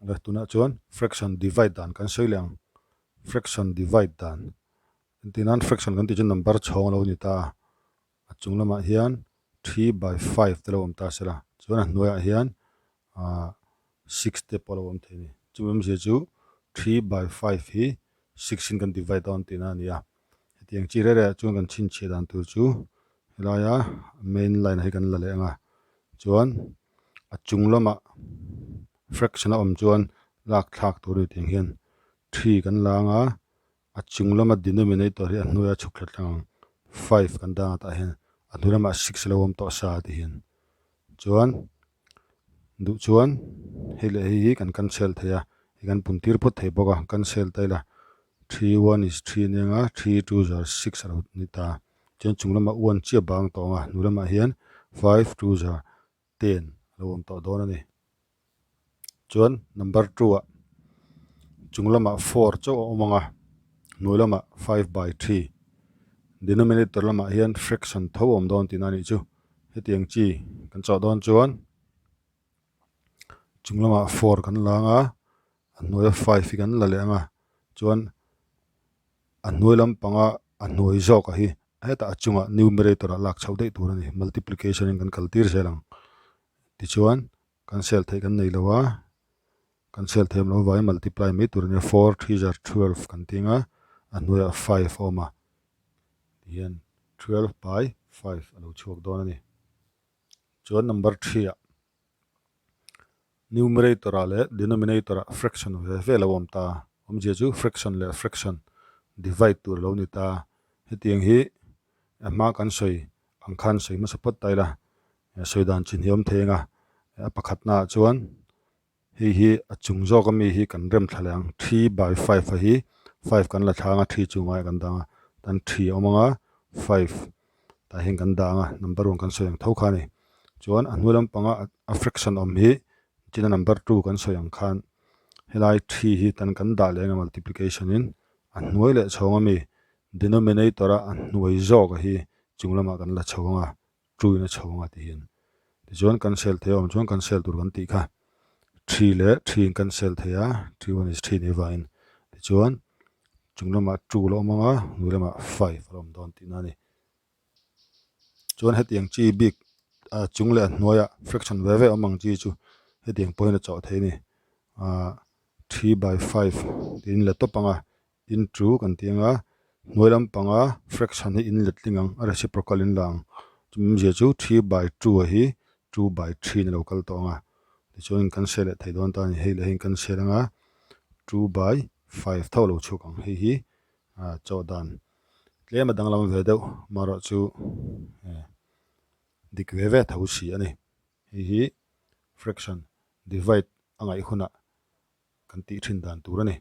Tunah chuan fraction divide dan kan sawi leh ang. Fraction divide dan. Engtin nan fraction kan tih chu number chhawng a lo ni ta a. A chung lamah hian 3 by 5 te lo awm ta sela. Chuan a hnuaiah hian 6 te pawh a lo awm thei a ni. Chumi awmzia chu 3 by 5 hi 6 in kan divide dawn tihna a ni a. Hetiang chi reh reh ah chuan kan chhinchhiah dan tur chu helaia main line ah hi kan la leh ang a. Chuan a chung lamah fraction a awm chuan lak thlak tur a ni tiang hian 3 kan la ang a, a chung lama denominator hi a hnuaia chhuk thla tlang ang 5 kan dang a tah hian a hnu lamah 6 a lo awm tawh sa ti hian. Chuan duh chuan hei leh hei hi kan cancel thei a, hei kan pun tir phawt thei bawk a, cancel ta ila 3 1 is 3 ania nga 3 2 zar 6 a lo ni ta. Chuan chung lamah 1 chiah bang tawh ang a, hnu lamah hian 5 2 zar 10 a lo awm tawh dawn a ni. Chuan number 2 ah chung lamah 4 chauh a awm ang a, hnuai lamah 5 by 3 denominator lamah hian fraction tho a awm dawn tihna a nih chu. Hetiang chi kan chawh dawn chuan chung lamah 4 kan la ang a, a hnuaia 5 hi kan la leh ang a, chuan a hnuai lampanga a hnuai zawk a hi hetah a chungah numerator ah lak chhoh daih tur a ni, multiplication in kan kal tir zel ang. Tichuan kan sel theih kan nei lo a, kan sel theih awm loh avangin multiply mai tur a nia, 4 3 zar 12 kan ti ang a, a hnuaiah 5 a awm a, tihian 12 by 5 a lo chhuak dawn a ni. Chuan number 3 ah numerator ah leh denominator ah fraction ve ve a lo awm ta, awmzia chu fraction leh fraction divide tur a lo ni ta, hetiang hi a hma kan sawi ang khan sawi hmasa phawt ta ila, sawi dan chin hi a awm thei ang a, a pakhatna ah chuan hei hi a chung zawk ami hi kan rem thla leh ang 3 by 5 a hi 5 kan la thlang a 3 chu ngaiah kan dang a tan 3 a awm ang a 5 tah hian kan dang a number 1 kan sawi ang tho kha a ni chuan a hnuai lampanga a fraction awm hi china number 2 kan sawi ang khan helai 3 hi tan kan dah leh ang a multiplication in a hnuai leh chhawng ami denominator a a hnuai zawk a hi chung lamah kan la chho ang a 2 in a chho ang a ti hian tichuan kan sel thei a awm chuan kan sel tur kan tih kha 3 leh 3 in kan sel thei a 3 1 is 3 ni vangin tichuan chung lamah 2 la awm ang a hnuai lamah 5 a la awm dawn tihna a ni chuan hetiang chi bik a chung leh a hnuaiah fraction ve ve awm ang chi chu hetiang pawhin a chawh thei a ni ah 3 by 5 tiin la tawp ang a into kan ti ang a hnuai lampanga fraction hi in letling ang a reciprocal in la ang chumi awmzia chu 3 by 2 a hi 2 by 3 in a lo kal tawh ang a tichuan kan sel leh thei dawn ta a ni hei leh hei kan sel ang a 2 by 5 tho a lo chhuak ang hei hi ah chaw dan tlem a danglam ve deuh marawh chu dik ve ve tho si a ni hei hi fraction divide a ngaih hunah kan tih thin dan tur a ni.